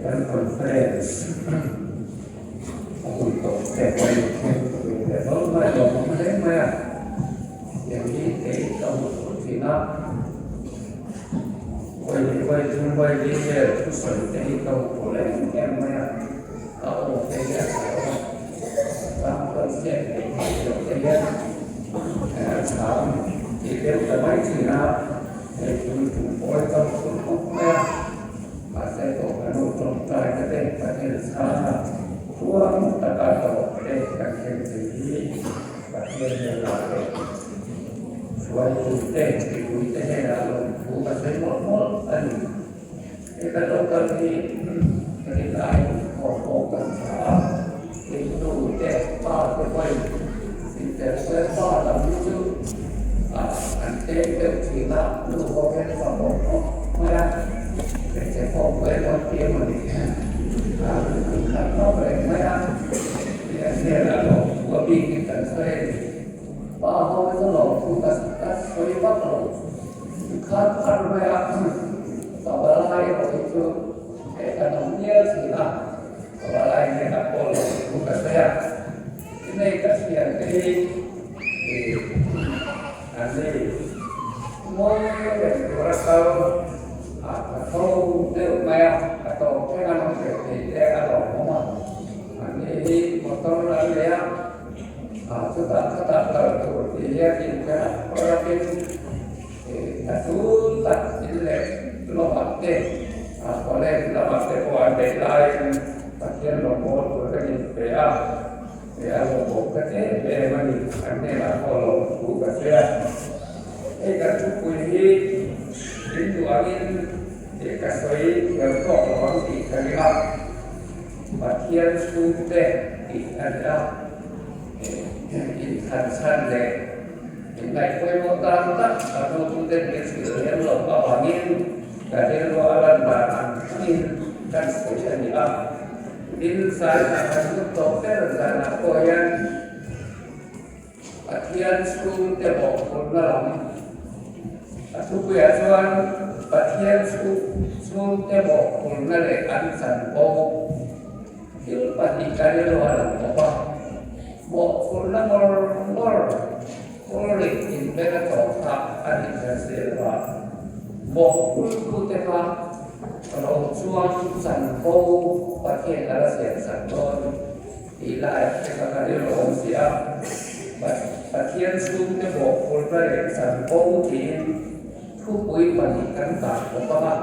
Kan conference a hun tawh tep a ni thleng ve leh hlawl mai a lawmawm hle mai a tiang hi kei ka hmu tawh thin a vawi hnih vawi thum vawi li vel thusawi te hi ka hmu tawh em em mai a a aw te hi a tha lo a tang chuan hriat theih theih loh te hian a chhang tih deuh ta mai thin a hei thil tum pawl ka hmu tawh khawp mai a. Mahse Kohhran ho tawngtai te te Pathian chhanga tluang taka tawp te kan thleng thei hi Pathian hnenah leh hruaitu te mipui te hnenah lawmthu ka sawi mawlh mawlh a ni. He kan lo kal hi rinai inkhawm pawh kan tha a, in nu te pa te pawhin intelsual pa lam hi chu an tlem deuh thin a, nu ho hian fa pawh khawp mai a. Hmeichhe pawh buai lo ti emaw ni a in khat hlauh reng mai a, tih an hnenah lawmthu a bikin kan sawi a ni. Pa ho hi chu lawmthu ka sawi vak lo, in khat har mai a, pavalai erawh hi chu hei kan awm ngial thin a, pavalai hnenah pawh lawmthu ka sawi a, tinei ka thiante hi an ni. Mawi reng tura kal a tha tho deuh mai a, a tawp thleng an awm ve thei te a lawmawm a, an ni hi motor an nei a, ah chutah khatah kal tur tih hian inkhel a rakin a tul tak in leh lamah te ah college lamah te pawh an neih laiin Pathian lawmbawl tur kan inpe a. He a lawmawm ka tlem em a ni, an hnenah pawh lawmthu ka sawi a. Hei kan thupui hi min duh angin tih ka sawi thiam tawk lo ang tih ka ring a, Pathian chhungte tih a ni a, inthan chhan leh inngaihpawimawh tan tak a hnawtute min hrilh lem loh avangin ka rilru a lan dan ang angin kan sawi a ni a. Tin, zainah kan lut tawh ber zanah pawh hian Pathian chhungte mawhphurhna lam a thupuiah chuan Pathian chhungte mawhphurhna leh an chanvo thil pahnih ka rilru a lang bawk a. Mawhphurhna ngawr ngawr pulrit inbeng a tawh kha a nih hmel si lo a, mawhphurtute kha Ro chuan chanvo Pathian a la siam sak dawn tih lai te kha ka rilru awm si a, Pathian chhungte mawhphurhna leh chanvo tiin thupui pahnih kan dah bawk ang a,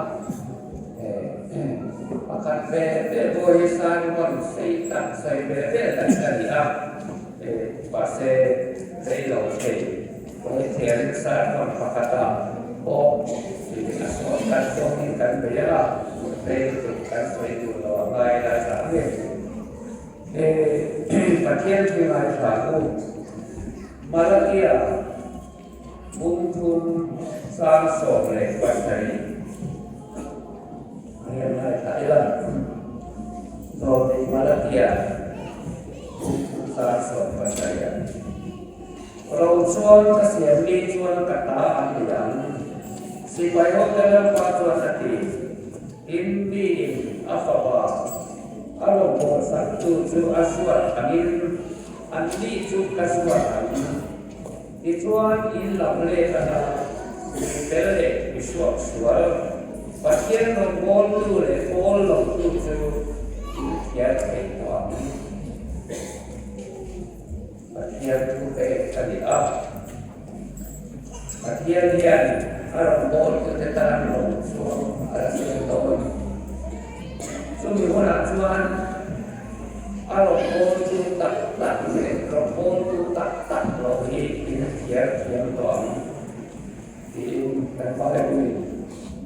pakhat ve ve pawh hi sermon sei tak sawi ve ve daih a ni a, mahse rei lo thei. Hetiangin sermon pakhatah pawh a sawi kan tawngin kan bei a, rei lutuk kan sawi duh lo a ngai lai tak a ni. Pathian thu ngaithla u, Malakia bungthum sang 17 hian ngaithla ila, Zawlnei Malakia bungthum sang 17 a ni. Ro chuan ka siam mi chuan ka ta an ni ang. Sipai hote Lalpa chuan a ti, Tin, miin a fapa a rawn bawhsaktu chu a zuat angin anni chu ka zuat ang. Tichuan, in lam let anga mi fel leh mi suaksual, Pathian rawngbawltu leh pawl lotu chu in thiar thei tawh ang. Pathian thu pek a ni a. Pathian hian a rawngbawltute tan rawng chhuak a la siam dawn. Chumi hunah chuan a rawngbawltu tak tak leh rawngbawltu tak tak lo hi in thiar thiam tawh ang tiin kan Bible-in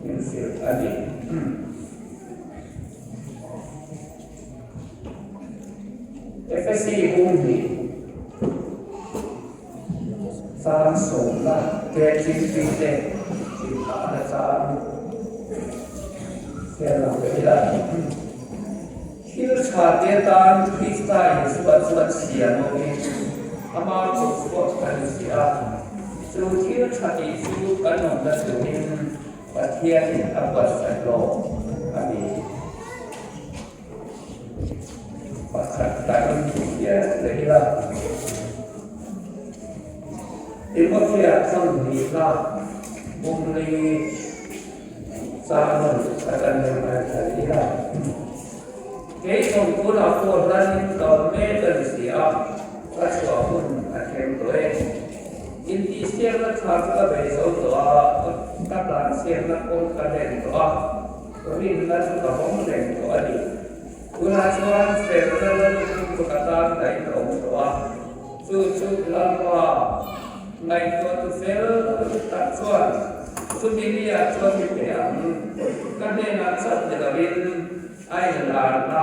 min hrilh a ni. Efesi bung hnih chang sawmna te thiltih te inthahna chang hian lang ve ila. Thil tha te tan Krista Isua chuan siam awmin. Ama kut chhuak kan si a, chu thil tha tih chu kan awmna turin Pathianin a buatsaih lo a ni. Pakhat dahin hian leh ila, Timothea thawmhnihna bumli chang a kan lo ngaithla ila, Kei thawm tunah pawh hlanin tlawm mek a ni si a, ka chhuah hun a thleng tawh e. Intihsiakna tha chu ka bei zo tawh a, ka tlansiakna kawng ka hlen tawh a. Rinna chu ka hawng reng tawh a ni. Tunah chuan felna lallukhum chu ka tan daih a awm tawh a, chu chu Lalpa ngaihtuah tu fel tak chuan chumi niah chuan mi pe ang. Ka hnenah chauh ni lovin a inlarna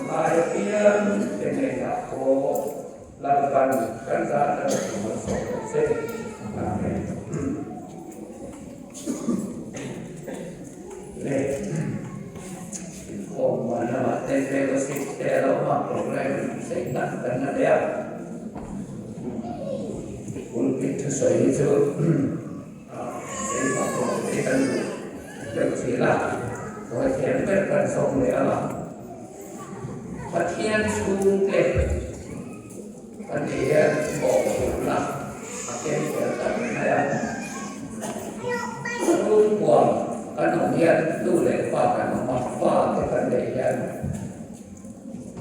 ngai apiang te hnenah pawh Lalpan kan zah ta lo tur a sawm lo che. Amen. Le inkhawm hma lamah te fellowship te a lo awm a, program sei tak kan la nei a. Pulpit thusawi hi chu keimah pawh te kan duh deuh thin a, sawi thiam ber kan sawm leh ang a. Pathian chhungte kan tih hian mawhphurhna a keng tel tak mai a. Chhungkua kan awm hian nu leh pa kan awm a, fa te kan neih hian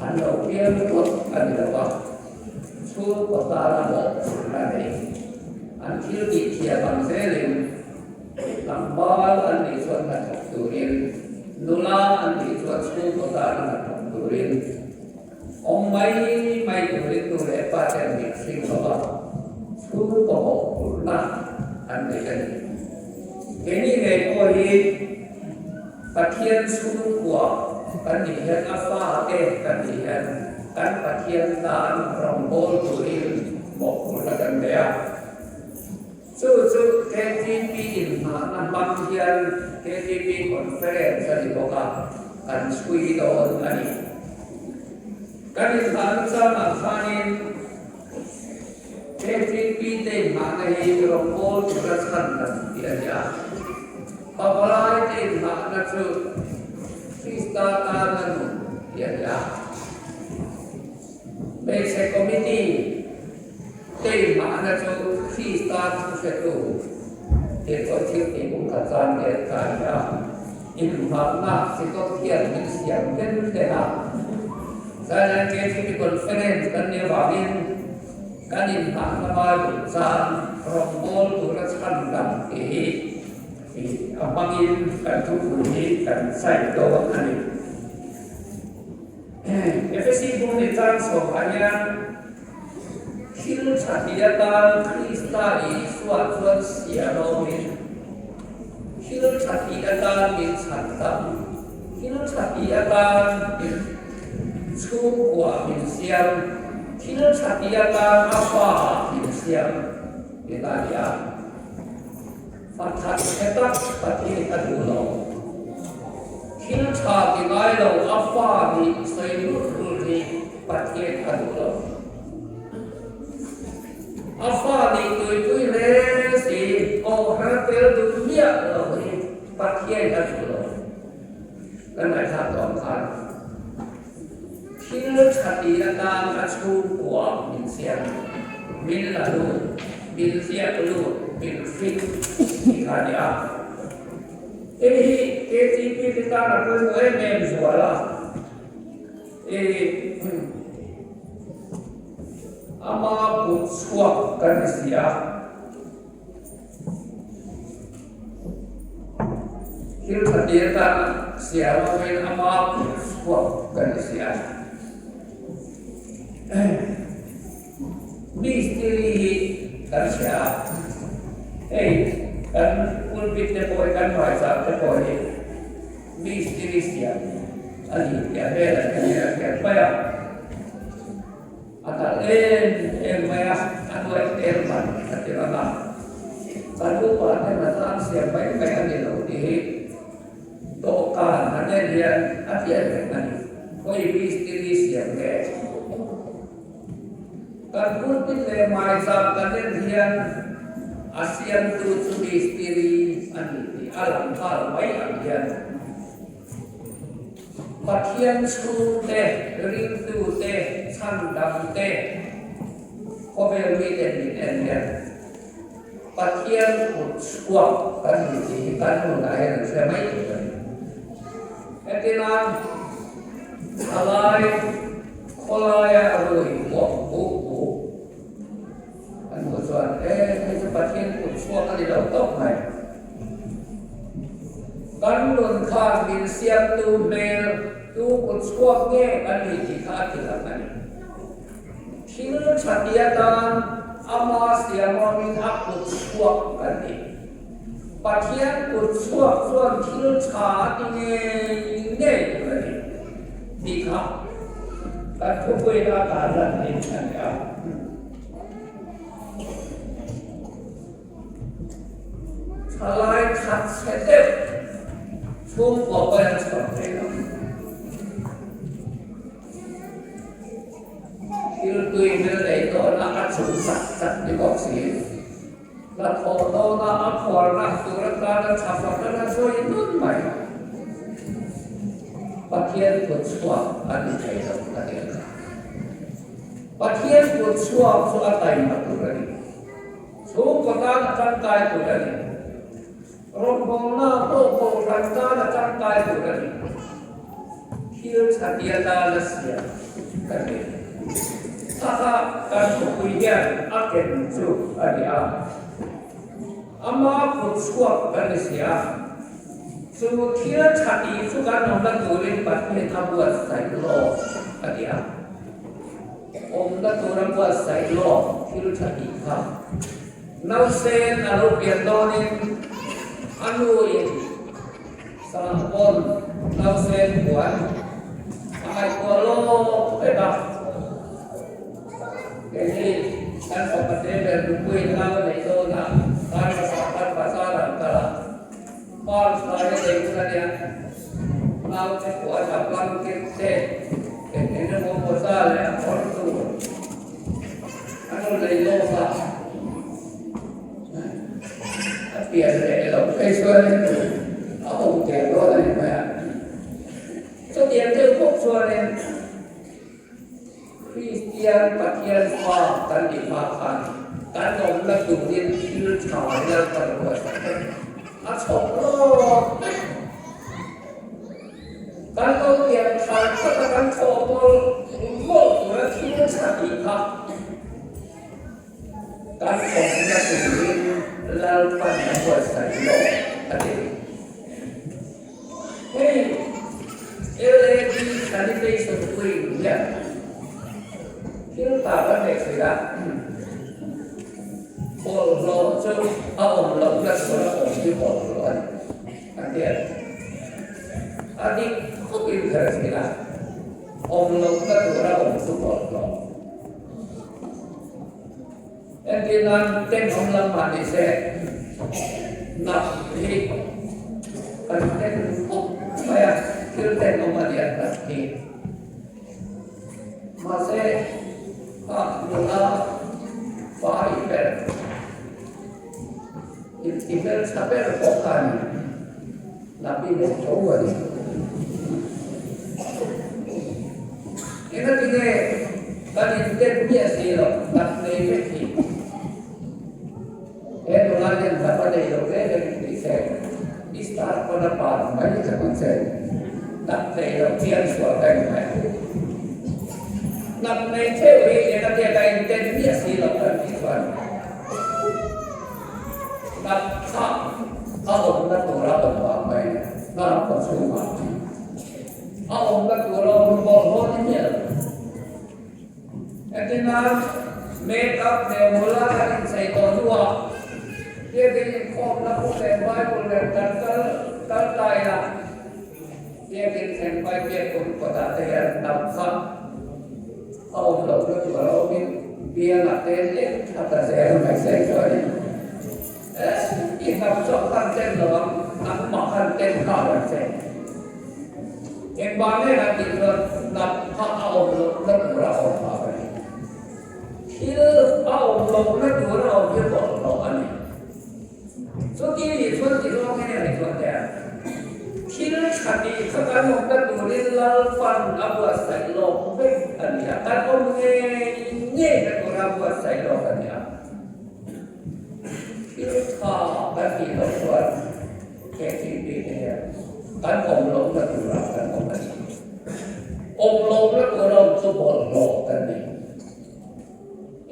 an lo piang ringawt a ni lo va, chhungkaw tana mawhphurhna nei an thil tih thiam ang zelin tlangval an nih chuan hnathawk turin, nula an nih chuan chhungkaw tana hnathawk turin, Awm mai mai turin nu leh pa ten min hring lo a, chhungkaw mawhphurhna an nei a ni. Keini ngei pawh hi Pathian chhungkua kan nih hian a fate kan nih hian kan Pathian tan rawngbâwl turin mawhphurhna kan nei a. Chu chu KTP inhmahna hmang hian KTP Conference a ni bawk a, kan chhui dawn a ni. Kan inhmahna changah khanin KTP te inhmahna hi rawngbawl tura chhan dan tih a ni a. Pavalai te inhmahna chu Krista tana nun tih a ni a. Hmeichhe Committee Keimahna chu Krista thuhretu tirhkoh thil tih bung khat zan vel kha a ni a, inhmahna sikawt hian min siam den den a. Zailain KTP Conference kan nih avangin kan inhmahna Bible zan rawngbâwl tura chhan dang tih hi a hmangin kan thupui hi kan sawi dawn a ni. Efesi bung ni chang sawmah hian Thil tha ti atan Krista Isua chuan sialawmin thil tha ti atan min chhan tam, thil tha ti atan min chhungkua min siam, thil tha ti atan a fa min siam ti ta a ni a. Pakhat hre tak Pathian a duh lo. Thil tha ti ngai lo a fa nih sawi lut lut hi Pathian a duh lo. A fa nih tuipui hle si kohhran tel duh miah lo hi Pathian a duh lo. Kan ngaihthlak tawh ang khan thil tha ti atan a chhungkua min siam, min la lut, min hliak lut, min hring tih kha a ni a. Hei hi KTP te tan a pawimawh em em zual a. I ama kut chhuak kan ni si a. Thil tha tir tan siam avangin ama kut chhuak kan ni si a. Mistiri hi kan hria a, hei kan pulpit te pawh hi kan hmaichah te pawh hi mistiri siam a ni tih a hmel an hmu hian a hriat mai a, a kalh em em mai a, a nuaih tel man a ti rang a, kan upa ten a tan siam mai mai a ni lo tih hi dawhkan han en hian a hriat reng a ni, khawi mistiri siam nge? Kan pulpit leh maicham kan en hian a siamtu chu mistiri a ni tih a lang nghal mai ang hian Pathian chhungte, ringtute, chhandamte, khawvel mite min en hian Pathian kut chhuak kan ni tih hi kan nunah hian an hre mai tur a ni. Hetinan thalai khawlaia rui hmuah buh buh an hmuh chuan e hei chu Pathian kut chhuak a ni lo tawp mai. Kan nun khan min siamtu hmel tu kut chhuak nge kan ni tih kha a ti lang a ni. Thil tha ti atan ama siamawmin a kut chhuak kan ni. Pathian kut chhuak chuan thil tha a ti ngei ngei tur a ni tih kha kan thupuiin a tarlan hi a ni a. Thalai that chhe deuh chhungkua pawhin an chhuak thei lo. Thil tui hmel nei tawhna a chhun chat chat ni bawk si. Hnathawh dawna a khuarna tur atana tha fak a sawi nun mai. Pathian kut chhuak a ni thei lo a ti ang. Pathian kut chhuak chu a taima tur a ni. Chhungkaw tan a tangkai tur a ni. Rawngbawlna pawh kohhran tan a tangkai tur a ni. Thil thatia tan a siam ka ni. Kha kha kan khawpui hian a ken chu a ni a. Ama kut chhuak kan ni si a. Chu thil thati chu kan awmna turin Pathian a buatsaih lawk a ni a. Awmna tura buatsaih lawk thil thati kha. Nausen a lo pian dawnin a nuin sahbawn nausen puan a ngaihtuah lawk vek a. Keini kan fapa te ber nupuiin nau a neih dawnah kar hmasa kar bazar an kal a, par thlai a nei hun a nia, naute puan a blanket te eng eng emaw mawza leh a kawr tur A rawn lei lawk a, a pian leh loh phei chuanin a awm der dawn a ni mai a. Chutiang deuh bawk chuanin Kristian Pathian fa kan nih hma khan kan awmna turin thil tha hian kan ruahsak vek a chhawk lawk vek. Kan lo pian thar phawt a kan thawh mawlh mawlh tura thil tha tih kha kan awmna turin Lalpan a buatsaih lo a ti. Hei LAD Sanitation Wing hian thil ta kan neih theih a, bawlhhlawh chu a awm lohna tura awm hi bawlhhlawh a ni. A tiat a dik khawp in kher thin a, awm lohna tura awm chu bawlhhlawh. Entir nan tenawm lam mah ni se nap hi kan ten khawp mai a, thil tenawm a nia nap hi. Mahse a nula fai ber. I hmeltha ber pawh khan napi leh tho a ni. Engatinge kan inten miah si lo, nat nei vek hi. He nula hian hnap a nei lo reng reng tih se, i star pawn a pan mai ta ang che. Nat nei lo chian sual ka en mai. Nat nei theuh hi engatinge ka inten miah si lo kan tih chuan. Nat kha a awmna tura awm vang mai hnar khaw chhungah a awmna tura awm bawlhhlawh ni miah lo. Entirna make up leh mula kan inchei tawh hnuah biakin inkhawmna hmun leh Bible leh kan kal kal ta ila biakin thleng mai biak kum kawtah te hian nat kha A awm loh na tur a awmin biangah te lek tha ta zel mai se chuanin i hnam chawp khan ten lo ang, nangmah khan ten nghal ang che. Engvang nge kan tih chuan nat kha a awm loh na tur a awm phah a ni. Thil a awm lohna tur a awm hi bawlhhlawh a ni. Chuti nih chuan ti zawng hian i ngaihtuah teh a, thil tha tih kha kan awmna turin Lalpan a buatsaih lawk vek a ni a, kan awm ngei ngeina tura buatsaih lawk a ni a. Thil tha kan tih loh chuan he thil tih te hian kan awm lohna turah kan awm a ni. Awm lohna tura awm chu bawlhhlawh kan ni.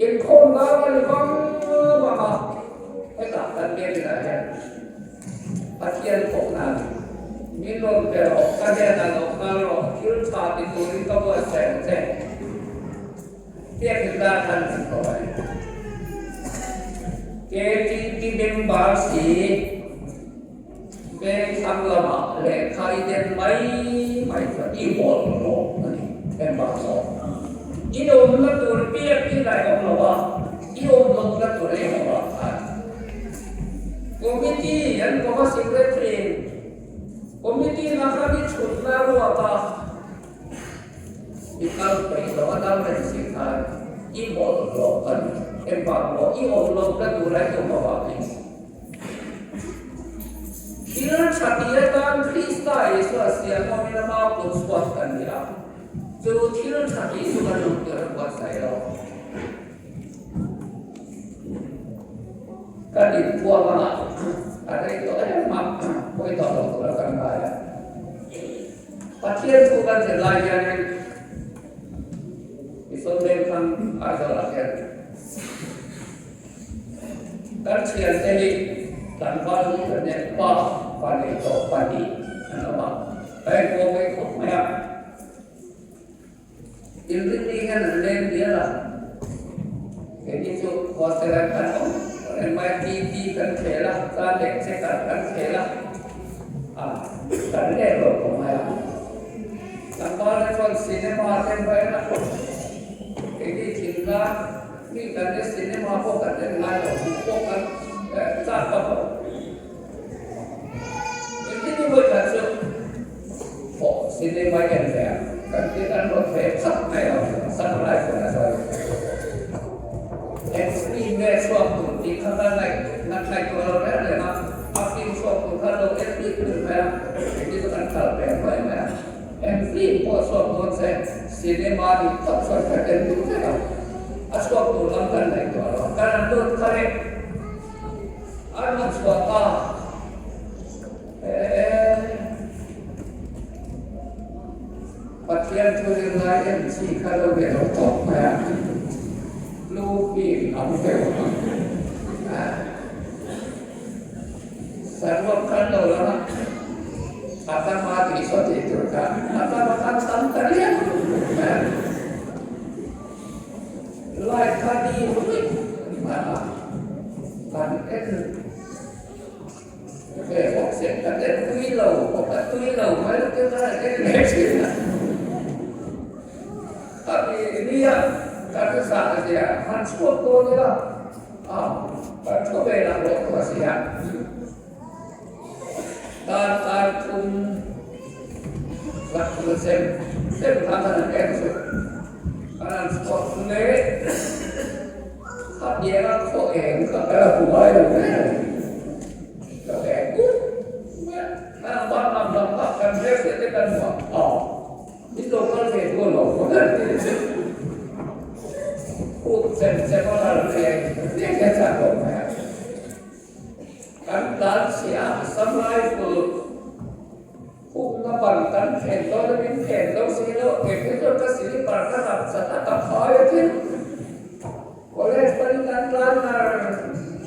Inkhawm dan a ni vang vang a, hetah kan biakinah hian Pathian thawkna a ni. Min rawn pe rawh, ka hnenah lo kal rawh, thil tha ti turin ka buatsaih ang che. Biakin dan khan kan tawh a ni. KTP member si veng thlang lamah lehkha i den mai mai chuan i bawlhhlawh a ni. Member zawk i awmna tur biakin a awm lo a, i awm lohna tur i awm ah khan Committee an kawm a Secretary in Committee na khan i chhutna ruat a. I kal peih lo a dam reng si khan i bawlhhlawh a ni. Engvang maw i awm lohna tura i awm avangin thil tha ti atan Krista Isua siam awmin ama kut chhuak kan ni a, chu thil tha tih chu kan awm tur a buatsaih lo. Kan inpuang anga a rei tawh em a, pawi tawh lo tura kan ngai a. Pathian thu kan zir lai hianin Misual veng khan Aizawlah hian kan thiante hi tlangval kan nen pa pa nei tawh pahnih an awm a, ka enkual mai khawp mai a. Inrinni hian an leng dial a, keini chu hostel ah kan awm reng mai a, TV kan khel a, chuan leh checker kan khel a, ah kan leng lo khawp mai a. Tlangval te chuan cinema te an va en a, keini thinlai mi kan nia cinema pawh kan en ngai lo, hmuh pawh kan chak vak lo. Engtin i vawi khat chu Thawh cinema en ve a, kan tin an rawn ve phak mai lo, Sunrise rawn a sawi. Eng film nge chhuak tur tih kha ka ngaih ngaihtuah lo reng reng a, a film chhuak tur kha lo en bik bik mai a, engtin chu kan kal ve mai mai a. Eng film pawh chhuak dawn se cinema dik tak chuan kan en duh vek a, a chhuak tur lam kan ngaihtuah lo, kan an lut kha le. A rawn chhuak a, Eeh, Pathian thu zir lai em chi kha lo ve lo tawp mai a, lu pin ang deuh ang a, saruak khan lo lang a, a tama tih saw tih tur kha, a tama khan tam ta riau mai a, light kha ni ruih mai a, kan en ve bawk se, kan en tui lo bawk a, tui lo mai lo te khan an en ve thin a, khami nia kan zah zia han chhuak dawn ila, a kan thu ve lah rawh tu a si a, dar kar thum zak sem sem khan khan an en chu kan han chhuak hle Khatianga khaw eng kha ka la hmu ngai lo hle a ni. Ka eng ut mai a, kan ban ang lam kha kan hmelhriat te kan hmu a, aw min lo kal ve duh lo maw ber ti chu khuk chem chem a kal riai riai hian chak lo mai a. Kan tlan chhia a sam rifle Khumna ban kan phen dawn a, min phen lo si lo, kei phei chuan ka slipper ka rap chat a, ka phai a thil. College panin kan tlan ngar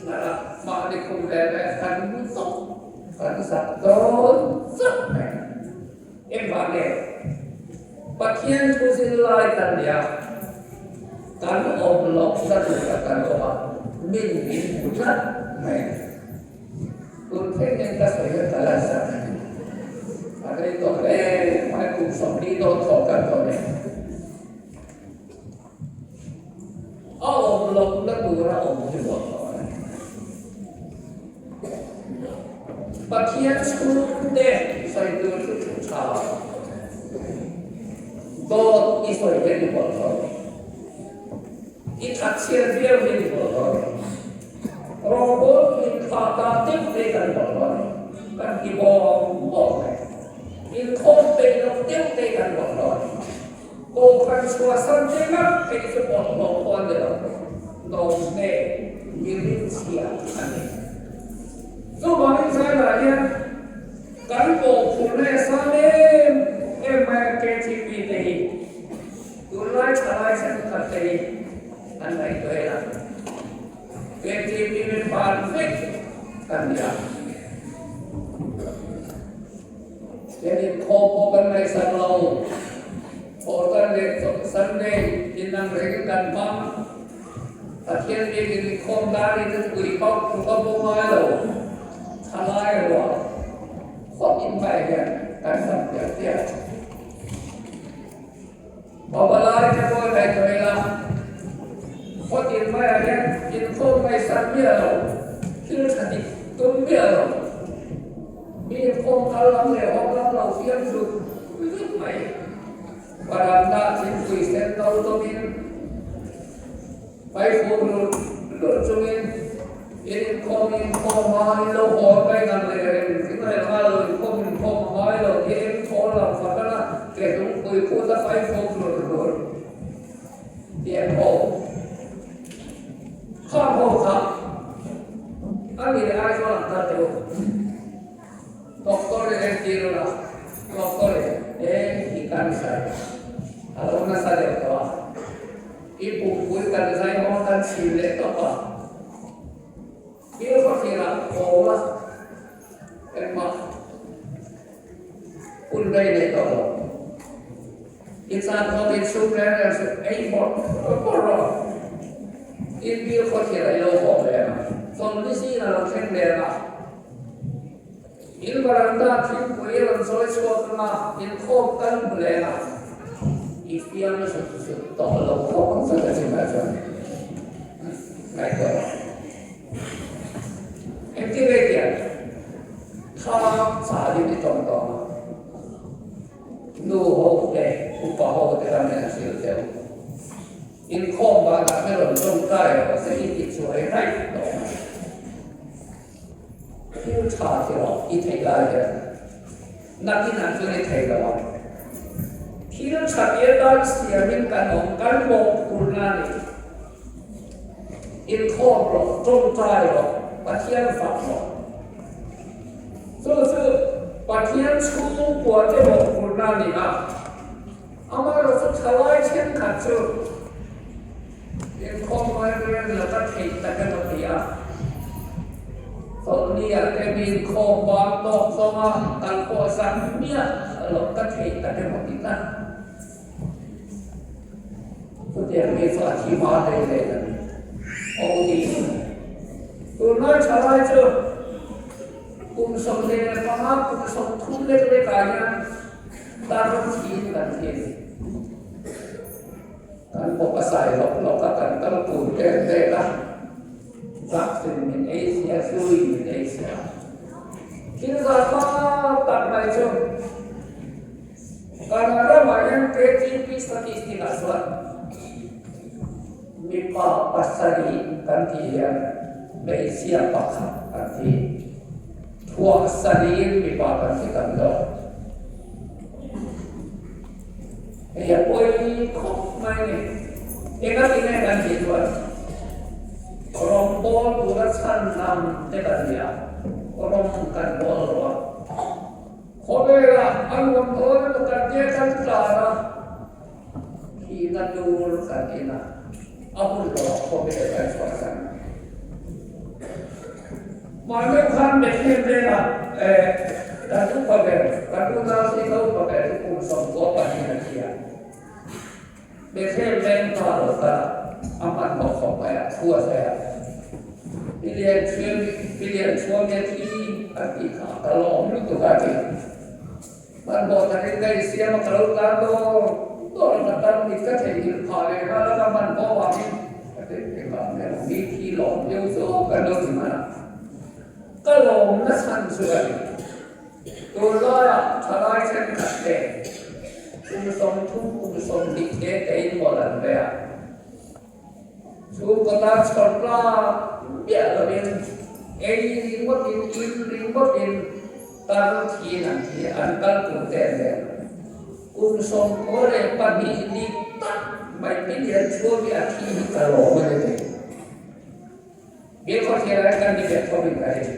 ngar a, mahni khum ve ve kan mu tawp, kan zak dawn chauh mai. Engvah nge? Pathian thu zir lai kan nia, kan awm lohna tura kan awm a, min min hmu tlat mai. Tun thleng hian ka sawi hian ka la zak a ni. A rei tawh hle mai, kum 40 dawn thawh kan tawh nen. A awm lohna tura awm hi ruah tawh a ni. Pathian chhungte sawi tur chu thu tha dawt i sawi hian i bawlhhlawh. I that. chhiat viau hi ni bawlhhlawh a ni. Rawngbawl inthlah dan deuh te kan bawlhhlawh a ni. Kan ti bawm bawm mai. Inkhawm peih loh deuh te kan bawlhhlawh a ni. Kohhran chhuahsan te ngat phei chu bawlhhlawh pawh a ni lo. Nawmhne mirin chhia a ni. Chuvangin China hian kan bawhphurh leh sang em em mai a KTP te hi tunlai thalai thenkhat te hi an ngaihtuah ila KTP min ban vek kan ni a. Ken inkhawm pawh kan ngaihsak lo. Thawhtan leh Sunday inang rengin kan hmang. Pathian biakin inkhawm darin a tui bauh tluk a bo ngai lo. Thalai ruah khawt in mai hian kan dam piah piah. Babalai te pawh ngaihtuah ila, khawt in maiah hian inkhawm ngaihsan miah lo, thil tha dik tum miah lo, mi inkhawm kal lam leh haw lam lo fiam zut zut mai. Varanda thingpui sen no tawmin Paifur lut lut chungin in inkhawm inkhawm a, in lo haw mai nang leh reng thing reng a lo inkhawm inkhawm a ngai lo hi eng thawl lam fak a na ke hlungpui kut a paifur lut lut tih an haw khang ho kha a ni leh Aizawl ang kal teh u. Doctor in entir ula, doctor in eng hi cancer a lo nasa deuh tawh a, i pumpui kan zai hawng kan chhim leh tawp a, thil khawthlir ah awm a, engmah hun rei nei tawh lo, i chan khawp in sum reng reng suh, ei bawrh bawrh rawh, in bil khawthlir ah i lo haw leh ang, chawlhni zing a lo thleng leh ang a. In varanda thingpui rawn chawi chhuak ang a, inkhawm kal hmu leng a, i fiam zut zut tawh lo khawp ang chu ka chimah chuan ngaihtuah rawh. Engtin nge tiang thlam chalin i tawng tawng a, nu ho te, upa ho te khan min an hrilh teuh. Inkhawm banah te rawn tawngtai rawh se i ti chuai raih tawh mai. Thil tha ti rawh i theih lai hian nakinah chuan i thei lo ang. Thil tha ti atan siamin kan awm, kan mawhphurhna a ni. Inkhawm rawh, tawngtai rawh, Pathian fak rawh. Chu chu Pathian chhungkua te mawhphurhna a ni a. Amaherawhchu thalai thenkhat chu inkhawm ngai reng laka theih tak emaw ti a, chawlhni-ah te mi inkhawm bang tawk zawnga kal pawh zan miah loh ka theih tak emaw ti tlat. Chutiang mi chu a thi hma hlei hlei a ni. OD. Tunlai thalai chu kum 15, kum 30 lek lekah hian Tar thiin kan thin. Kan bawk a sai lawk lawk a, kan kal kun vel vel a, vaccine min ei sia, sui min ei sia. Thil zah tak tak mai chu kan ramah hian KTP statistic ah chuan mipa pasarih kan tih hian hmeichhia pakhat kan ti. Thuah sariin mipa kan ti tam lo. Hei a pawi khawp mai ni. Enga ti nge kan tih chuan rawngbawl tura chhan lam te kan ni a, rawng kan bawl lo a. Khawvela a nuam dawn emaw kan tia kan tlan a, thihna tur kan in a, a hun lo ah khawvel kan chhuahsan. Mahni khan Bethlehem vengah kan upa ber, kan unau zing a upa ber chu kum 92 a thi a. Bethlehem veng pa lo kal a, a hmanhmawh khawp mai a, thu a sawi a. Pi Lian Chhuam, Pi Lian Chhuam hi a thi a tih kha ka lawm lutuk a ti. Hmanhmawh takin ka insiam a, ka lo tan dawr dawr a, ka tan mit ka theihnghilh phah leh nghal a, ka hmanhmawh vangin ka ti engah nge maw mi thi lawm deuh zawk kan lo ti hman a, ka lawm nachhan chu a ni. Tunlaiah thalai thenkhat te kum 30 kum 20 te te in mawlh an ve a. Chhungkaw tan chhawr tlak miah lovin ei ringawtin in ringawtin tar thin an thi an kal kum te nen kum 92 dik tak mai million chhung hi a thi hi ka lawm a ni thei. Bilkhawthlir ah kan ni ve tho in ka ring.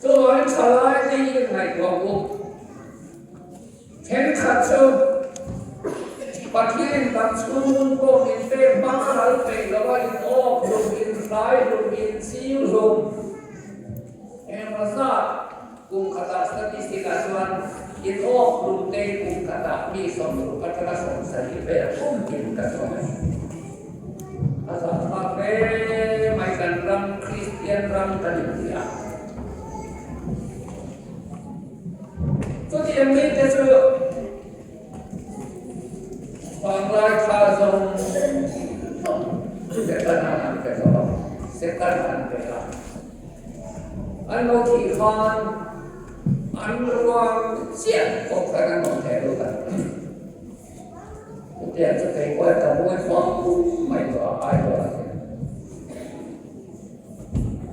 Chuvangin thalai te hi ngaihtuah u. Thenkhat chu Pathian kan chhung pawh min pek hmang a ral peih lo a, in awk hlum, in hrai hlum, in chiu hlum. Engemaw zat kum khatah statistic ah chuan in awk hlum te kum khatah mi 60 atanga 70 vel kum tin ka sawi a ni. A zahthlak hle mai kan ram Kristian ram kan inti a. Chutiang mite chu vanglai kha zawng zawng Setana an pe zo a, Setana an pe a. An lo thih khan an ruang chiah pawh khan an rawn theh lut a. Chutiang chu kei pawh ka buai fo mai tawh a, Aizawl ah hian.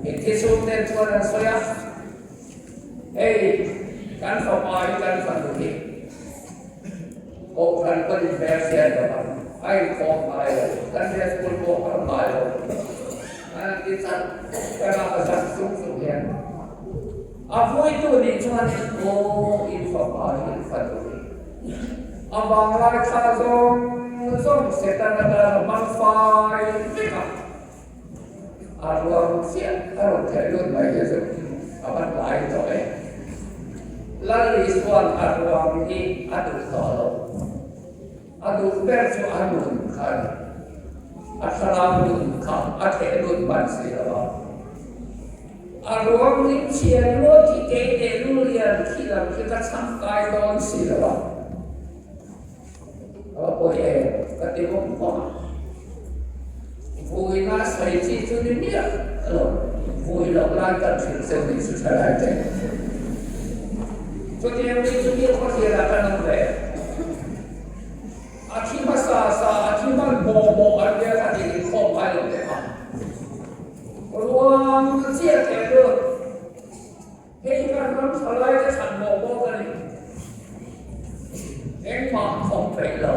Mitthi chhungten chuan an sawi a. Hei kan fapa hi kan fanu hi Kohhran pawn in hmel hriat lo a, a inkhawm ngai lo, Sunday school pawh a kal ngai lo. An ti chat chat a, a zak sung sung hian a vuitu nih chuan aw in fapa hi in fanu hi a vanglai thla zawng zawng Setana tan a hmang fai vek a. A ruang chiah a rawn theih lut mai hi chu a va tlai tawh e. Lal Isua'n a ruang hi a duh tawh lo. A duh ber chu a nun kha a ni. A thlarau nun kha a theh lut hman si lo a. A ruang lim chhian luat hi kei leh Lulian khi lam khi ka chhang kai dawn si lo a. A va pawi em? Ka ti vawng vawng a. Vuina sawi chi chu ni miah lo, vui loh lai kan hrilh zeuh nih chu tha lai te. Chutiang mi chu mi khawthlir ah kan awm ve. A thi hmasa sa, a thi hman bawh bawh an nia kha tih inkhawm ngai lo teh a. Ruang chiah teh lut. Hei hi kan ram tha laite chhan mawh bawk a ni. Engmah thawk peih lo,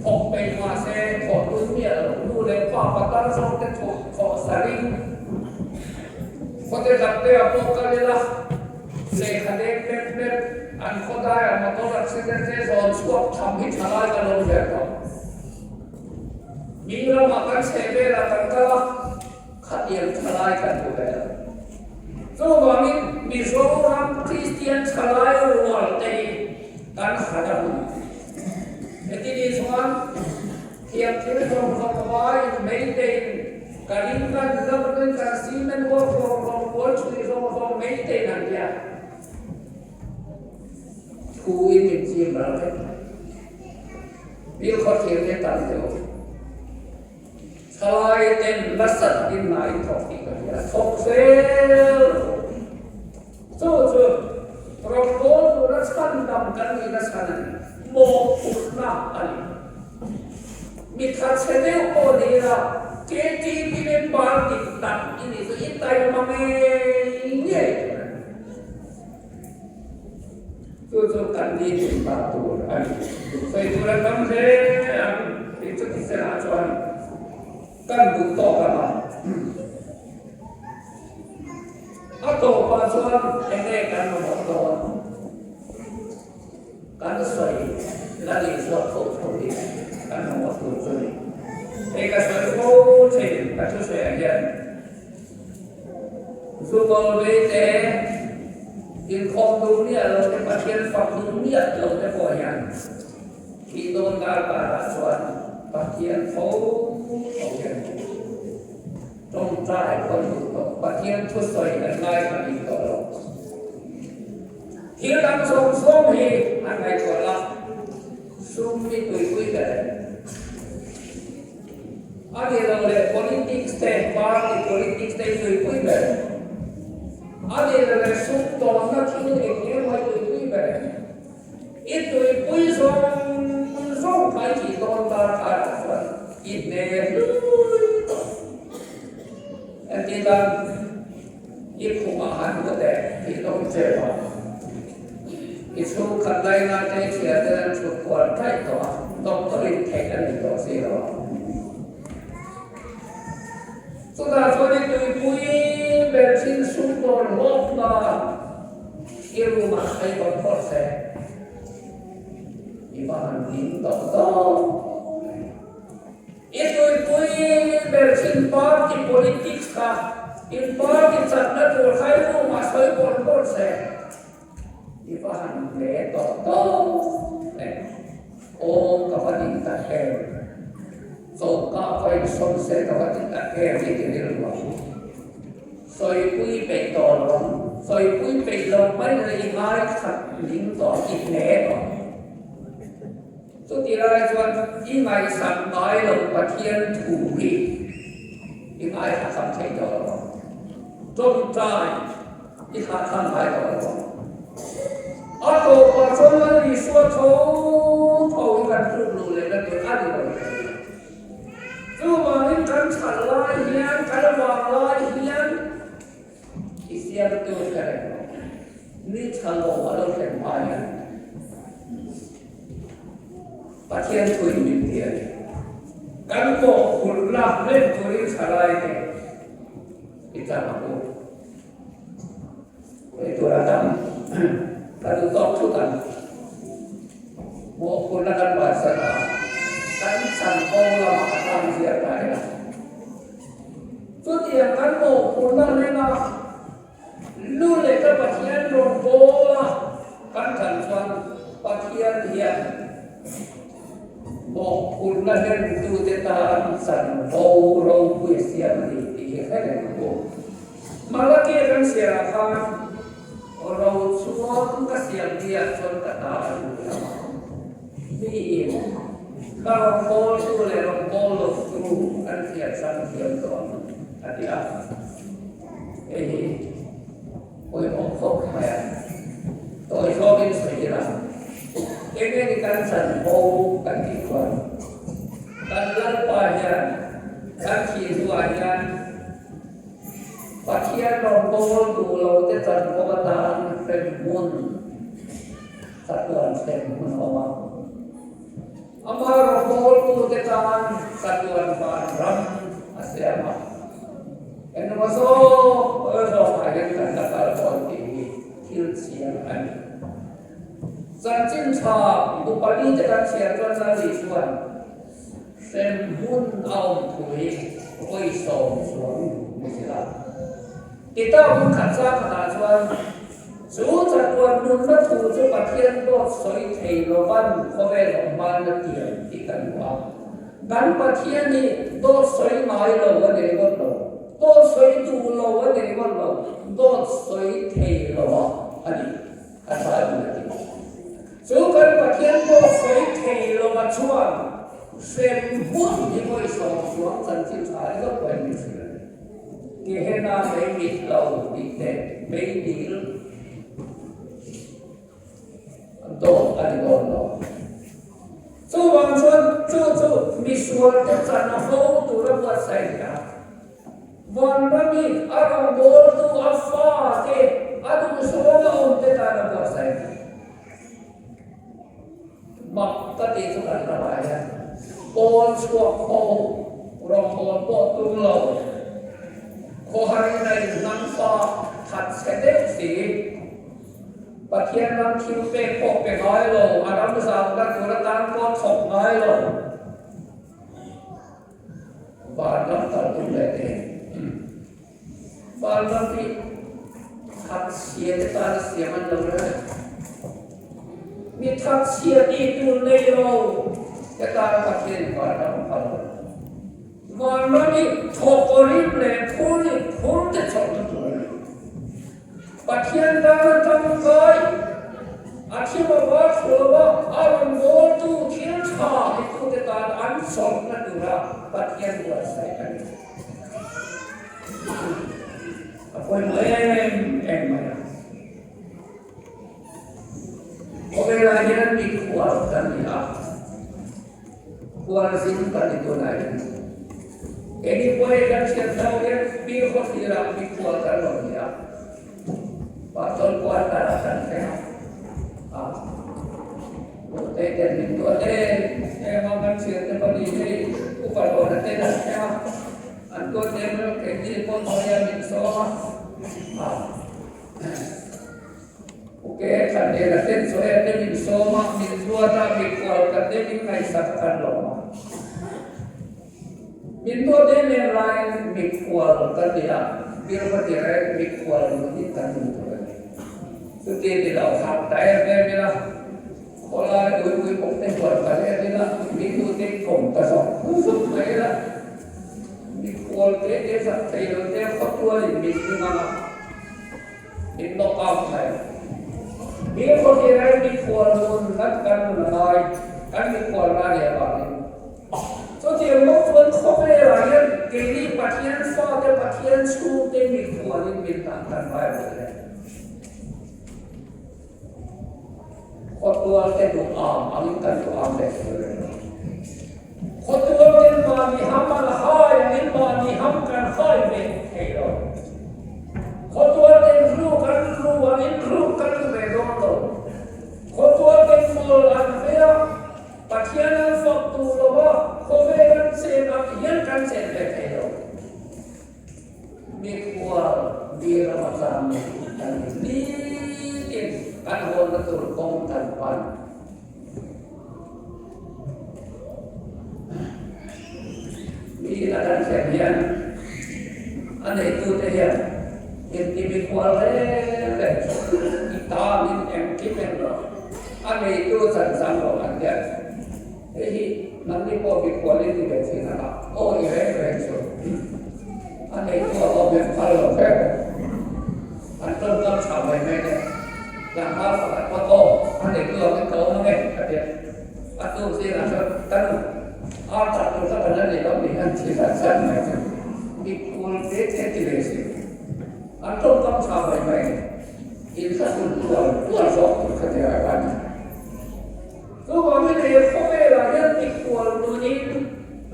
thawk peih mahse thawh lut miah lo, nu leh pa patar zawkte thawh sarin khawte dangte ah pawh kal ila, lehkha deng mep mep, an khawdaiah motor accident te zawn chhuak tham hi tha lai ka lo hriat tawh. Mi ramah kan chheh velah kan kal a. Khatiang thalai kan hmu ve lo. Chuvangin Mizoram Kristian thalai rual te hi kan han a hun. Heti ni chuan thiam thil zawng zawng vaiin meitein ka ring kan lam kan cement work zawng zawng kual chhui zawng zawng meitein an tia. Thu in min chim ral vek mai. Bilkhawthlir te tam deuh. Thalai ten nasa takin hna in thawk tih ka hria, thawk zel rawh. Chu chu rawngbâwl tura chhandam kan nihna chhan a ni, mawhphurhna a ni. Mi thatchhe deuh pawh ni ila, KTP member dik tak i nih chu i taima ngei ngei tur a ni. Chu chu kan ni tih ta tur a ni. Sawi tur an tam hle ang tih chu thisen ah chuan kan duh tawk ang a. A tawpah chuan enge kan mamawh dawn? Kan sawi la nih zawk tho tho hi kan mamawh tur chu a ni. Hei ka sawi fo thin ka thusawi ah hian. Zukawl vei te, inkhawm duh miah lo te, Pathian fak duh miah lo te pawh hian thih dawn dar karah chuan Pathian tho tho hian tawngtai khawn duh tawh, Pathian thusawi an ngaithla bik tawh lo. Thil dang zawng zawng hi an ngaihtuah la, sum hi tuipui ber. A ni lo leh politics te, party politics te hi tuipui ber. A ni lo leh sum tawnna thil eng emaw hi tuipui ber. I tuipui zawng zawng kha i tih dawn tan karah chuan i hne hlu. lang i khumah han mu teh tih ka hmu che a. I chhungkhat laina te i thian ten an chhut kual ṭaih tawh a, doctor in theih a ni tawh si lo a. Chutah chuan i tuipui ber thin sum dawn hlawk na i room ah phei dawn phawt se i va han ding tawh dawn. I tuipui ber thin party politics kha in party chakna tur kha i room ah sawi bawn bawn se i va han hle tawh dawn e. Aw ka va ding tak em. Chawlhka pawh in sawm se ka va ti tak em i ti rilru ang. Sawipui peih tawh lo ang. Sawipui peih lo mai le i ngai khat ling tawh i hle tawh. Chuti lai chuan i ngaihsak ngai lo Pathian thu hi i ngaithla kham thei tawh lo ang. Tawngtai i thlahthlam ngai tawh lo ang. A tawpah chuan Lal Isua tho tho hi kan tluk luh lehna tur a ni lo thei a. Chuvangin kan chhal lai hian, kan vang lai hian i siamtu hre reng lo. Ni tha lo a lo thlen hma hian Pathian thuin min ti a ni. Kan mawhphurhna hlen turin tha lai te i tlang ang u. Ei tur a tam ka duh tawk thut ang. Mawhphurhna kan bansan a, kan chanvo lamah a tlang ziah ta ila. Chutiang kan mawhphurhna hlena lu leh ka Pathian rawn bawl a kan than chuan Pathian hian mawhphurhna hlentute tan chanvo ropui a siam a ni tih hi hre reng ang u. Malaki kan chhiarah khan ro chuang ka siam niah chuan ka ta a lut lo a. Miin ka rawngbawltu leh rawngbâwl lotu an hriat hrang thiam tawh ang a ti a. Hei hi pawimawh khawp mai a. Tawi hlawmin sawi ila, eng nge ni kan chanvo kan tih chuan kan Lalpa hian kan thih hnuah hian Pathian rawngbâwl duh lo te chanvo atan hremhmun chatuan hremhmun a awm a. Amah rawngbâwltute tân chatuan vanram a siam a. Engemaw zawk zawkah hian kan la kal dawn tih hi thil chiang a ni. Chanchin ṭha upali te kan chhiar chuan Lali chuan, Hremhmun a awm thu hi vawisawm chuang ni si la. Tita hun khat chang khatah chuan chu chatuan nunna thu chu Pathian dawt sawi thei lovan khawvel awm hman a tiam tih kan hmu a. Kan Pathian hi dawt sawi ngai lo a ni ringawt lo, dawt sawi duh lo a ni ringawt lo, dawt sawi thei lo a ni. A tha duh a ti. Chu kan Pathian pawh sawi thei lova chuan hrem hmun hi vawisawm chuang chanchin tha ringawt pawhin min hrilh a ni. Gehena mei mit lo tih te mei dil dawt a ni dawn lo. Chuvang chuan chu chu misual te chan a ho tura buatsaih a ni a. Vanrami a rawngbawltu a fate a duhzawng a awm te tan a buatsaih a ni. Mak ka tih chu kan ramah hian pawl chhuak ho rawngbâwl pawh tum lo, khawharin a inhlang fa that chhe deuh si, Pathian ram thil pek pawh pe ngai lo, a ram zauhna tur atan pawh thawk ngai lo. Vanram kal tum leh te Vanram hi thatchhia te tan a siam an lo reng. Mi thatchhia tih tur nei lo te tan Pathian in vanram a phal lo. Vanram hi thawk rim leh phur in phur te chawlhna tur a ni. Pathian tana tangkai a thim a var thlu lo a, a rawn bawltu thil tha titute tan an chawlhna tura Pathian buatsaih a ni. A pawimawh em em mai a. Khawvelah hian mikhual kan ni a, khualzin kan ni tunah hian. Keini pawh hei kan thian tho hian Bilkhaw thlir ah mikhual kan rawn ni a, Pastor quarter ah kan thleng a, a Puhtei ten min tuah em em a, kan thiante pahnih hei Upa Hlawna ten an thleng a, an tuah em em a, keini pawh hnuaiah min sawm a, a. Ok, kan nen a ten chaw e te min sawm a, min duat a, mikhual kan te min ngaihsak a kan lawm a. Min duat em em laiin mikhual kan ni a, Birva ti reng mikhual nun hi kan nun tur a ni. Chuti ti lo harh ta em em ila, khawlai ui ui bawk te huan kan en ila, min nu te kawm ta zawk zuk mai ila, mikhual te te zak thei lo te khawtualin min hming ang a. In knock out mai. Mi khawhlir ai mikhual nun ngat kan nun a ngai, kan mikhual na nih avangin. Chutiang bawk chuan khawvelah hian keini Pathian fate, Pathian chhungte mikhualin min dah kan Bible le. Khawtual te duh am angin kan duh am ve thei reng lo. Khawtual ten mahni ham an hai angin mahni ham kan hai ve thei lo. Khawtual ten ruk an ru angin ruk kan ru ve dawn lo. Khawtual ten mawl an vei a, Pathian an fak duh lo a, khawvel an chen ang hian kan chen ve thei lo. Mikhual mi rama tlang kan ni nitin kan hawnna tur kawng kan pan. Mi ina kan thlen hian a neitute hian inti mikhual reng reng i tanin engkim englo a neitu chan chang lo an hian Hei hi nangni pawh mikhual in ni ve thin ang a, aw i reng reng chu a neitu a awm em phal lo ber. An tawngkam tha mai mai le, tlangval pakhat pawh aw a neitu ang in ka awm ang e a ti a, a tuk zingah chuan ka nu ar tah tur kha kan la nei lo ni an ti zat zat mai chu mikhual te te ti ve si. An tawngkam tha mai mai in thlahlun tual tual zawk tur kha ti a ni. Chuvangin he khawvelah hian mikhual nunin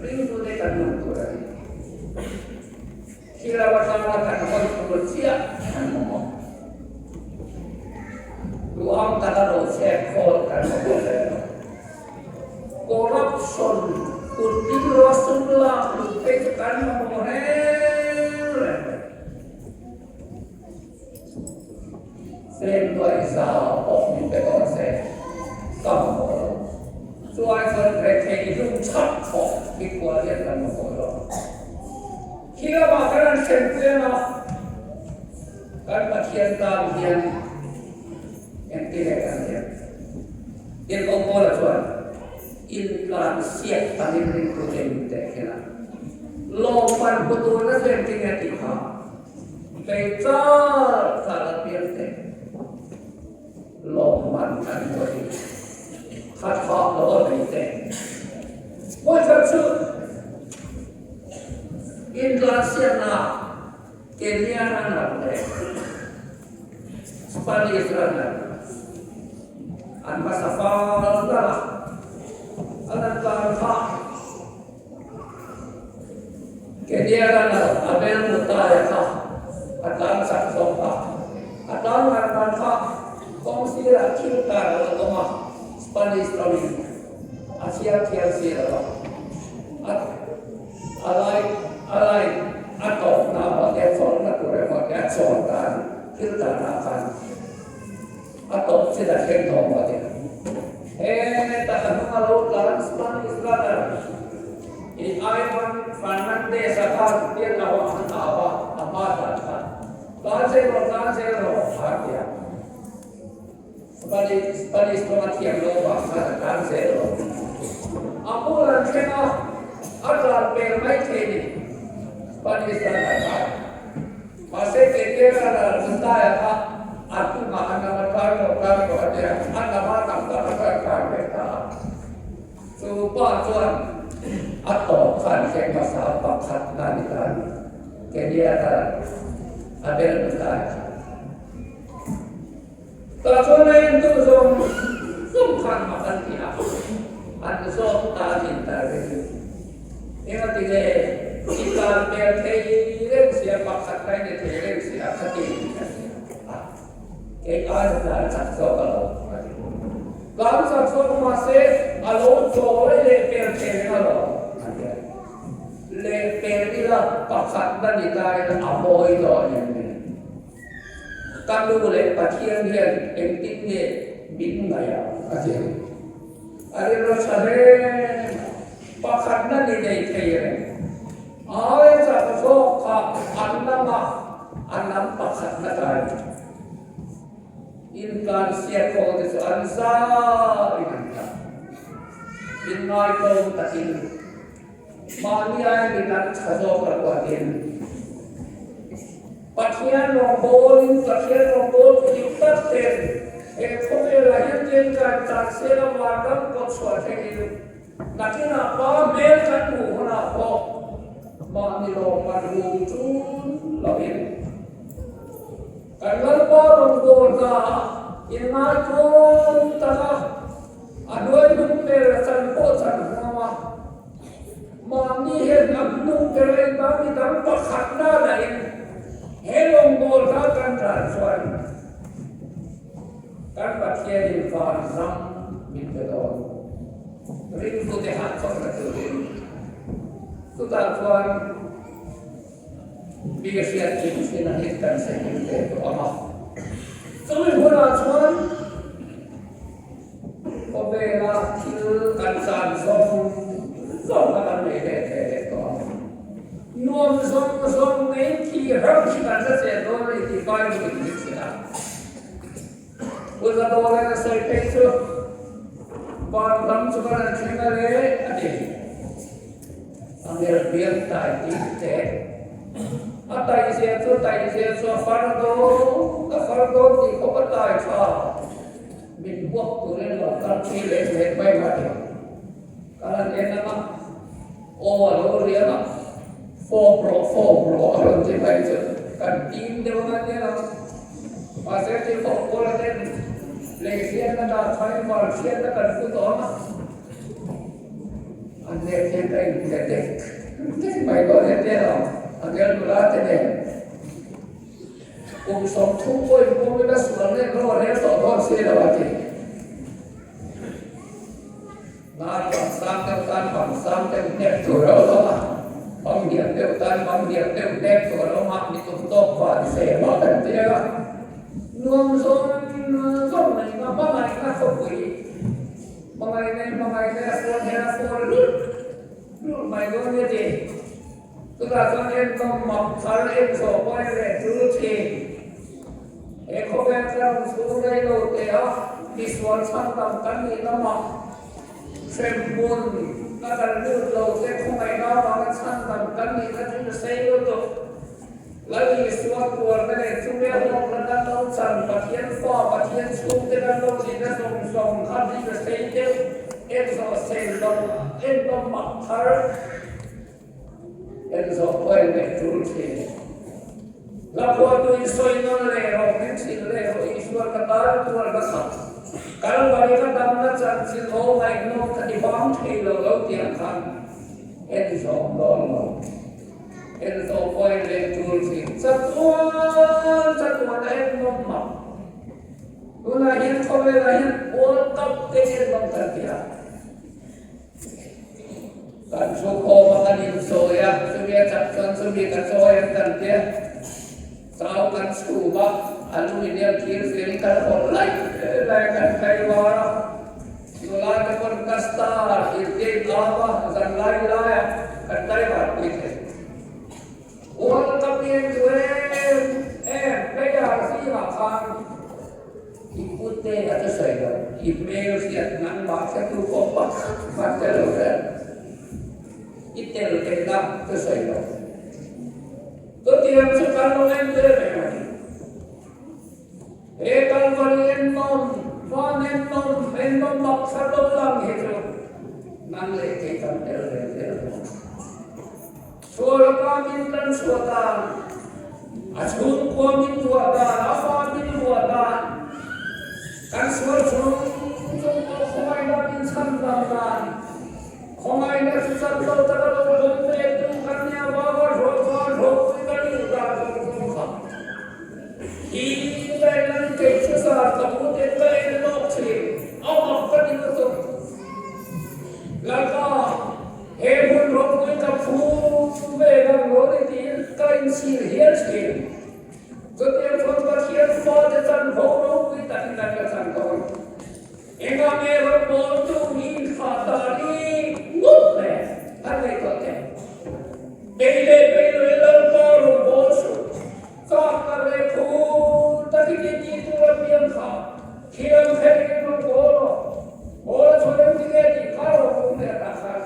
ringtute kan nung tur a ni. Thil ram atanga kan hawi tur chiah kan mamawh. Duham taka rochek khawl kan mamawh hle lo. Corruption, kut ding lova sum lak luh phei chu kan mamawh reng reng lo. Seng duai zau pawh min pe dawn se ka mamawh lo. Chuai chuan rethei hlum chhak pawh mikhual hian kan mamawh lo. Khi lamah kan han hrem pui ang a, kan Pathian tan hian engti nge kan thiam? Tirhkoh Paula chuan intlansiak angin ringtute min teh khin a, lawmman hmu turna chu engti nge tih kha? Kei char char a piang te lawmman kan hawi kha tha lo a nei te. Vawikhat chu intlansiakna Kenya runner leh Spanish runner an hmasa fal nalh a, an han tlan phah. Kenya runner Abel Mutai kha a tlan chak zawk a, a tlan ngar ngar kha kawng sirah thil kar a lo awm a, Spanish tawngin a chhiar thiam si lo a, a a lai a lai a tawpna maw te chawlhna tur emaw te a chawl dan thil karah khan a tawp chin a thleng tawh maw te. Heta a hnung a lo tlan Spanish runner i Ivan Fernandez-a khan pian lo ah an au a, a hma tlan khan tlan zel rawh, tlan zel rawh a ti a. Spanish Spanish tawng a thiam lo vang khan a tlan zel lo. A bul an thleng a, a tlan pel mai thei ni Spanish runner khan. Mahse Kekera ral Mutaia kha a tumah a nam a tar tawh tar tawh a nia, a nam a nam tak a kha kar ve ta a. Chu pa chuan a tawp khan hreng hmasa pakhat na ni ta a ni. Kenya ral Abel Mutaia kha. Tah chuan a entu zawng zawng khan mak an ti a, an zawt ta a nin ta reng. Engati nge? I tlan pel thei reng sia, pakhat na i ni thei reng sia kha ti a, kei aia tlan chak zawk a lo a ti. Tlan chak zawk mahse a lo chawi leh pel thei reng a lo a ti a. Leh pel ila pakhat na ni ta ila a mawi dawn em ni? Ka nu leh Pathian hian engtin nge min ngaih ang? A ti a. A rilru tha hle mai. Pakhatna ni nei thei reng. Aia chak zawk kha an lama a lam pakhatna ta ni. Intlansiak ho te chu an zaiin an tap. Inngaitawm takin Mahni aiin an tha zawk a ruatin Pathian rawngbawlin Pathian rawngbawl tu dik tak ten he khawvelah hian tengkai tan sela vanram kawt chhuah thlengin nakinah pa hmel kan hmuh hunah pawh mahni lawmman hum chun loin kan Lalpa rawngbawl hna inngaitawm taka A hnuai hnung ber a chan pawh chan huam a, mahni hian a hnung ber a inba mi dang pakhat nana in he lawngbawl hla kan tan chuan kan Pathian in van ram min pe dawn. Ringtute hahchawlhna turin chutah chuan mi hriat chin chin a hit kan sawi ve tawh ang a. Chumi hmunah chuan Khawvela thil kan chan zawng zawng kha kan nei leh thei leh tawh ang. Nuam zawng zawng nei khi ram khi kan la chen dawn a ni tih Bible in min hrilh a. Pu Zadawlin a sawi phei chu van ram chu kan han thleng a le a ti. A nger bial tai tih te. A tai zia chu tai zia chu a far dawn a far dawn tih khawp a tai tha. Min huak turin lo kal phei leh leh mai mai a. Ka han en ang a, aw a lo riang a, fawp rawh fawp rawh a rawn ti mai chu kan tim deuh ang a nia lo. Mahse ti fawp kual a ten lei hriatna dah thain van hriatna kan pu tawh ang a, an leh hian ka inhne dek dek mai dawn e tia lo, a bial nula te nen. Kum 30 pawhin pawmin a sual leh hlawh rel tawh dawn si lo a ti. Nan bang sang deuh tan bang sang deuh hnek tur a awm a, bang hniam deuh tan bang hniam deuh hnek tur a awm a, mi tum tawk van se mah kan ti a. Nuam zawng zawng nei nga hmangaihna khawpui, hmangaihna in hmangaihna a fawn hian a fawn lulh lulh mai dawn a ti. Chutah chuan entawn mak thar en zawh pawhin leh tul thin. He khawvel tlarang chhung rei lo te a misual chhandam kan nih lamah hremhmun a kan lut lo te khawngaihna avanga chhandam kan nihna chu sei lutuk. Lal Isua tuarna leh chumi a hlawkna kan lo chan Pathian fa Pathian chhungte kan lo nihna zawng zawng kha dil sei deuh en zawh sei lo entawn mak thar. En zawh pawh in leh tul thin. Hla phuahtu in sawi nawn leh rawh, min hrilh leh rawh Isua ka tan tuar ka khat. Kalvari ka damna chanchin aw ngaihnawm ka ti bang thei lo lo tiang khan en zawh dawn lo. En zawh pawh in leh tul thin. Chatuan chatuan a en nawm mak. Tunah hian khawvelah hian World Cup te en nawm kan ti a. Kan thu khawm a kan insawi a, chumi a chak chuan chumi ka chawi ang kan tia, chau kan chhum a, aluminium thir firin kan hawlh laih laih a kan kai var a, nula te pawn ka star irhgate am a, zan lai lai a kan kai var pui thei. World Cup hi en duh em em player zingah khan I pute a chu sawi lo, i hmel hriat nangmah hretu pawh pakhat hman tel lo reng. I tel theihna chu sawi lo. Chutiang chu kan lo en vel reng a ni. He Kalvari ennawm, van ennawm, ennawm mak thar lo lang hi chu nang leh kei kan tel ve zel dawn. Chhuah laka min kan chhuah dan, a chhungkua min vuah dan, a fa min vuah dan, kan sual chung chung pawh khawngaihna min chhan dam dan, khawngaihna chu chan lo taka lo bawm ve tu kan nia va. inchhir hial thin. Chutiang chuan Pathian fate chanvo ropui takin kan la chan dawn. Engah nge rawngbawltu hi inthlah dan hi ngawt le an ngaihtuah teh. Bei leh bei loi Lalpa rawngbâwl suh. Chak tak leh phur takin i tih tur a piang kha thiam khelhin rawngbâwl rawh. Bâwl a chhuah deuh tinge tih kha rawh leh tah khan.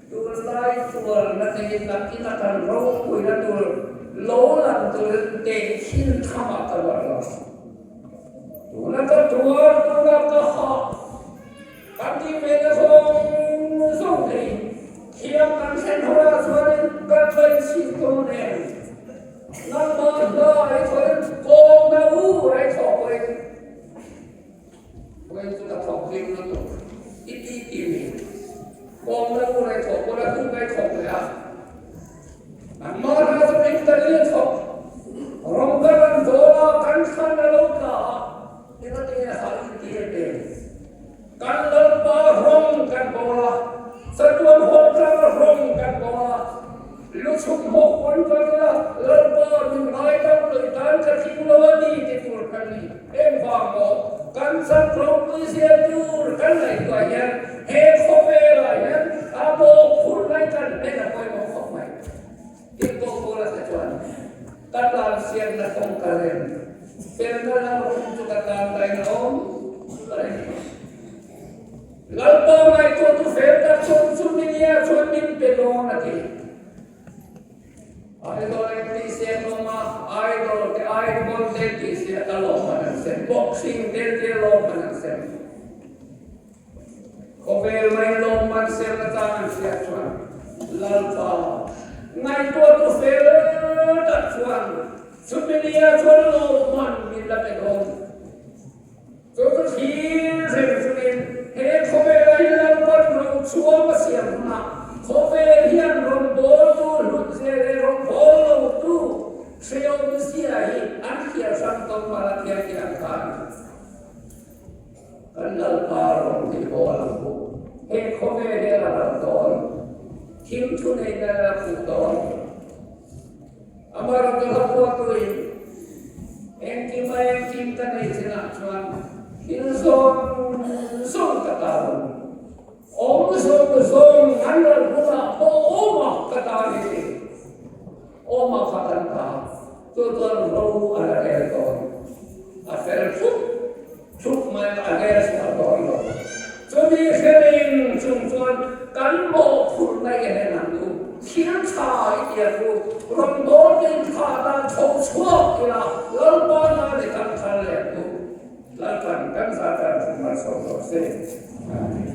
Tunlai tuarna te hi nakin a kan ropuina tur lo lang turin tehkhin thamah ka ruat lo. Tuna ka tuar, tuna ka hah, kan tih ve na zawng zawng te hi thiam kan thlen hunah chuanin kan ngaihchih dawn em? Nangmah hna i thawhin kawng na u rei thawh pawhin Vawiin chu ka thawk hlim lutuk i ti ti mi kawng na u rei thawk pawh la tum kai thawk leh a. Nangmah hna chu min ka ni thawk rawng ka rawn dawl a kan thlan a lo tla a engatinge hah i ti em em. Kan Lalpa rawng kan bawl a, chatuan hawn tlang rawng kan bawl a, lu chhuk hmawk pawn kan ila Lalpa min ngaidam lui tan ka tling lo a ni ti tur kan ni. Engvang maw kan chak ropui zia tur kan ngaihtuah hian he khawvelah hian a mawhphurh lai kan hlen a pawimawh khawp mai. Tin pawh Paula te chuan ka tan siamna kawng ka rem, felna lam rum chu ka tan dain a awm reng. Lalpa ngaihtuah tu fel tak chuan chu minia chuan min pe dawn a ti. Idol eng tih se hlawm a, idol te icon te tih se a lawm man an sem, boxing te te lawm man an sem. Khawvel mai lawm man sem atang an hriat chuan Lalpa ngaihtuah tu fel tak chuan chumi nia chuan lawm man min la pe dawn. Chu chu thlir reng chungin he khawvelah hi Lalpan rochhuam a siam hunah khawvel hian rawngbawltu hlutze leh rawngbâwl lotu hreawmzia hi an hriat hrang tawng mal a thiam tih ang khan kan Lalpa rawn tih haw a lo hmuh. He khawvel hian a ral dawn, thim thu neihna a khuh dawn. Amaherawhchu hla phuahtuin engkim a engkim ka neih chinah chuan thil zawng zawng ka ta lo. Awm zawng zawng an ral hunah pawh awma ka ta ni ti. Awma kha kan ta. Chu chuan ro a la rel dawn. A fel thup thup mai a rel chhuah dawn lo. Chumi hreling chung chuan kan mawhphurhna i hlen ang u. Thil tha i ti ang u. Rawngbâwl te in thlah dan tho chhuak ila Lalpa nan i kan thar leh ang u. Lalpan kan zah tan thu malsawm rawh se. Amen.